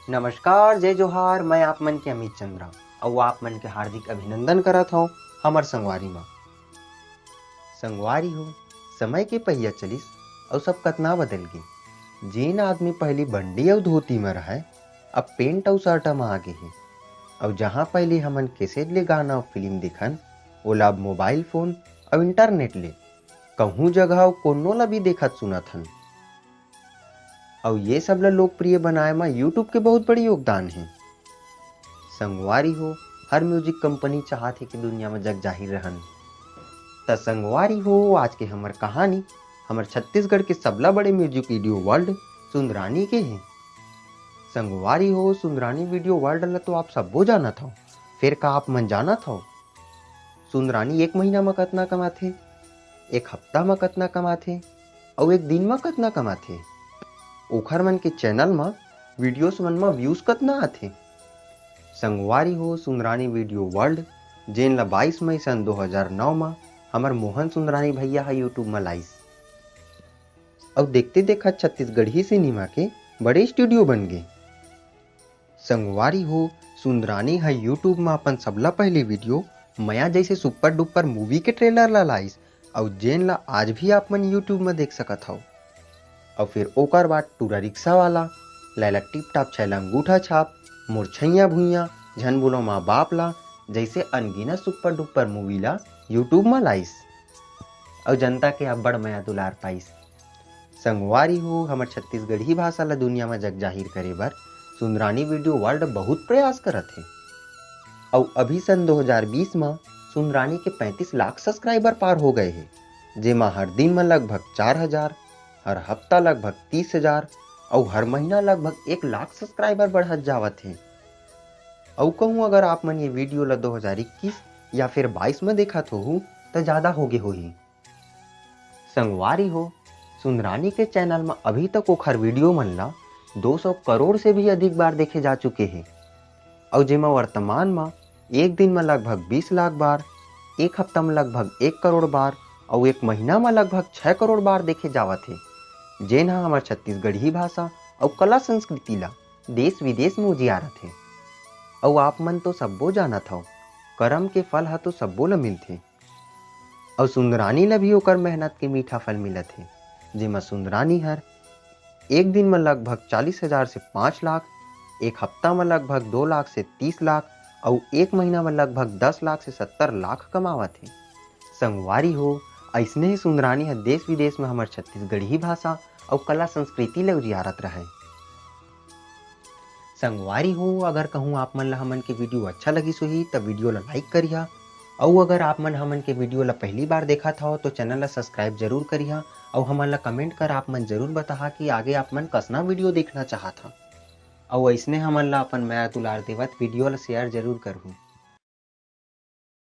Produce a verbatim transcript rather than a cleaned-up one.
नमस्कार, जय जोहार, मैं आप मन के अमित चंद्रा, अउ आप मन के हार्दिक अभिनंदन करत हौं हमर संगवारी म। संगवारी हो, समय के पहिया चलिस, अउ सब कतना बदल गे। जेन आदमी पहिली बंडी अउ धोती म रहय, अब पेंट अउ शर्ट म आ गे हे। अउ जहां पहिली हमन कैसेट ले गाना अउ फिल्म देखन, ओला अब मोबाइल फोन अउ इंटरनेट ले कहूं जगह अउ कोनो ला भी देखत सुनत हन। अउ ये सब ला लोकप्रिय बनाए म YouTube के बहुत बड़ी योगदान हे। संगवारी हो, हर म्यूजिक कंपनी चाहत हे कि दुनिया म जग जाहिर रहन। त संगवारी हो, आज के हमर कहानी हमर छत्तीसगढ़ के सबला बड़े म्यूजिक वीडियो वर्ल्ड सुंदरानी के हे। संगवारी हो, सुंदरानी वीडियो वर्ल्ड ला तो आप सब्बो जानत हव, फेर का आप मन जानत हव सुंदरानी एक महीना म कतना कमाथे, एक हफ्ता म कतना कमाथे, अउ एक दिन म कतना कमाथे? ओखर मन के चैनल म, वीडियोस मन म व्यूज कतना आथे? संगवारी हो, सुंदरानी वीडियो वर्ल्ड, जेन ल बाईस मई सन दो हज़ार नौ म हमर मोहन सुंदरानी भैया ह YouTube म लाइस। अउ देखते देखत छत्तीसगढ़ी सिनेमा के बड़े स्टूडियो बन गे। संगवारी हो, सुंदरानी ह YouTube म अपन सबला पहिली वीडियो मया जइसे सुपर डुपर मूवी के ट्रेलर ला लाइस, अउ जेन ला आज भी आप मन YouTube म देख सकत हव। अउ फिर ओकर बाद टूरा रिक्शा वाला, लैला टिप टाप छैला अंगूठा छाप, मोर छैया भुइयां, झन बोलो माँ बाप ला, जइसे अनगिनत सुपर डुपर मूवी ला YouTube म लाइस, अउ जनता के अब्बड़ मया दुलार पाइस। संगवारी हो, हमर छत्तीसगढ़ी भाषा ला दुनिया म जग जाहिर करे बर सुंदरानी वीडियो वर्ल्ड बहुत प्रयास करत हे। अउ अभी सन दो हज़ार बीस म सुंदरानी के पैंतीस लाख सब्सक्राइबर पार हो गए हे, जेमा हर दिन म लगभग चार हज़ार, हर हफ्ता लगभग तीस हज़ार अउ हर महीना लगभग एक लाख सब्सक्राइबर बढ़त जावत हे। अउ कहूँ अगर आप मन ये वीडियो ला दो हज़ार इक्कीस या फिर बाईस म देखत होहू, त ज्यादा होगे होही। संगवारी हो, सुंदरानी के चैनल म अभी तक ओखर वीडियो मन ला दो सौ करोड़ से भी अधिक बार देखे जा चुके हे, अउ जेमा वर्तमान म एक दिन म लगभग बीस लाख बार, एक हफ्ता म लगभग एक करोड़ बार, अउ एक महीना म लगभग छह करोड़ बार देखे जावत हे, जेन ह हमर छत्तीसगढ़ी भाषा अउ कला संस्कृति ला देश विदेश म उजियारत हे। अउ आप मन तो सब्बो जानत हव, करम के फल ह तो सब्बो ल मिलथे। अउ सुंदरानी ल भी ओकर मेहनत के मीठा फल मिलत हे, जेमा सुंदरानी हर एक दिन म लगभग चालीस हज़ार से पाँच लाख, एक हफ्ता म लगभग दो लाख से तीस लाख, अउ एक महीना म लगभग दस लाख से सत्तर लाख कमावत हे। संगवारी हो, अइसने ही सुंदरानी ह देश विदेश म हमर छत्तीसगढ़ी भाषा अउ कला संस्कृति ल उजियारत रहय। संगवारी हो, अगर कहूँ आप मन ला हमन के वीडियो अच्छा लगिस होही, त वीडियो ला लाइक करिहा, अउ अगर आप मन हमन के वीडियो ला पहली बार देखत हव, तो चैनल ला सब्सक्राइब जरूर करिहा, अउ हमन ला कमेंट कर आप मन जरूर बताहा कि आगे आप मन कसना वीडियो देखना चाहत हव। अउ अइसने हमन ला अपन मया दुलार देवत वीडियो ला शेयर जरूर करहू।